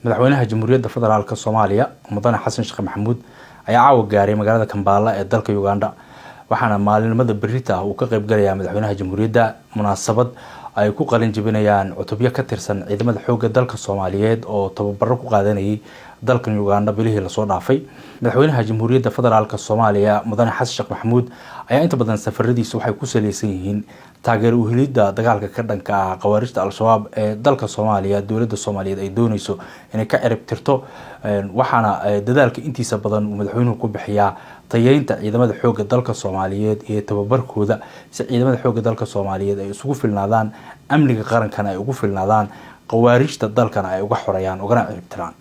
Madaxweynaha Jamhuuriyadda Federaalka Soomaaliya, Mudane Xasan Sheekh Maxamuud, ayaa caawa gaaray magaalada Kambaala ee dalka Uganda, waxaana maalinimada berita ah uu ka qeybgalayaa madaxweynaha jamhuuriyadda munaasabad ay ku qalin jebinayaan cutubyo ka tirsan ciidamada xoogga dalka Soomaaliyeed oo tababaro ku qaadanayay dalkan Uganda bilihii lasoo dhaafay. Madaxweynaha Jamhuuriyadda Federaalka Soomaaliya, Mudane Xasan Sheekh Maxamuud, ayaa inta badan safaradiisa waxay ku saleysan yihiin taageero uhelidda dagaalka ka dhanka ah khawaarijta Al-Shabaab ee dalka Soomaaliya dowladda Soomaaliyeed ay dooneyso inay ka cirib tirto, waxaana dadaalka intiisa badan uu madaxweynuhu ku bixiyaa tayeynta ciidamada xoogga dalka Soomaaliyeed iyo tababarkooda, si ciidamada xoogga dalka Soomaaliyeed ay isugu filnaadaan, amniga qarankana ay ugu filnaadaan, khawaarijta dalkana ay uga xoreeyaan ugana ciribtiraan.